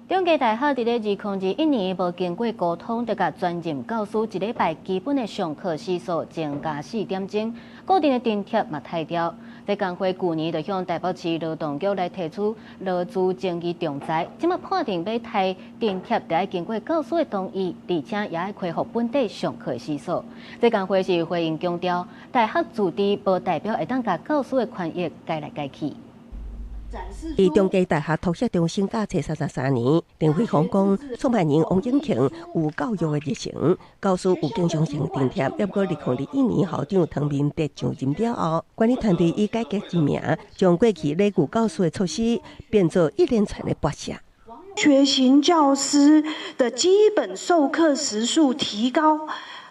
中繼大學佇咧2021年無經過溝通，就共專任教師一禮拜基本的上課時數增加4點鐘，固定的津貼嘛刣掉。這工會舊年就向台北市勞動局來提出勞資爭議仲裁，這馬判定欲刣津貼，著愛經過教師的同意，而且也愛恢復本底上課時數。這工會是回應強調，大學自治無代表會當共教師的權益改來改去。佇中繼大學托協中心教冊33年，陳輝鴻講，創辦人王永慶有教育的熱誠，教師有經常性津貼。不過2021年校長湯明德上任了後，管理團隊以改革之名，將過去禮遇教師的措施變做一連串的剝削。學型教師的基本授課時數提高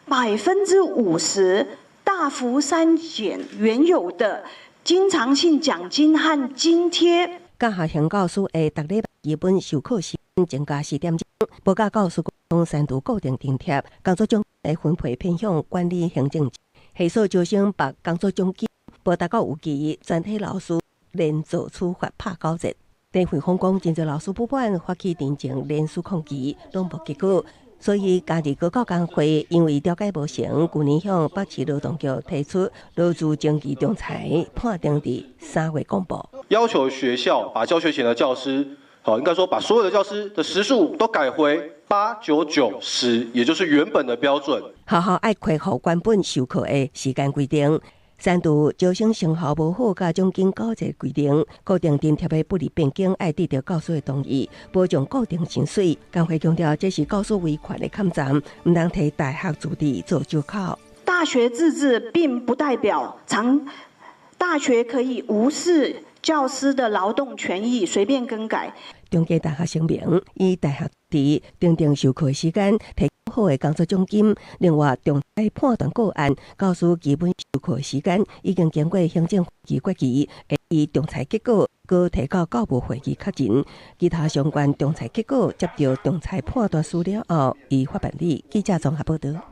50%，大幅刪減原有的經常性獎金和津貼。教學型教師的逐禮拜基本授課時間增加4點鐘，無佮教師溝通刪除固定津貼，工作獎金的分配偏向管理行政，系所招生拔工作獎金，無達到預期，全體老師連坐處罰拍狗節。陳慧芳講，真濟老師不滿，發起停證連續抗議，攏無結果。所以，嘉義高教工會因為調解無成，舊年向北市勞動局提出勞資爭議仲裁，判定佇3月公布。要求學校把教學型的教師，好，應該說把所有的教師的時數都改回8、9、9、10，也就是原本的標準。學校愛恢復原本授課的時間規定。刪除招生成效無好佮獎金九折規定，固定津貼的不利變更愛得到教師的同意，保障固定薪水。工會強調，這是教師維權的抗戰，毋通提大學自治做藉口。大學自治並不代表長大學可以無視教師的勞動權益，隨便更改。中繼大學聲明，以大學自治訂定授課時間，提供好的工作獎金。另外，仲裁判斷個案，教師基本授課時間已經經過行政會議決議，會依仲裁結果，閣提交教務會議確認。其他相關仲裁結果，接到仲裁判斷書了後，依法辦理。記者綜合報道。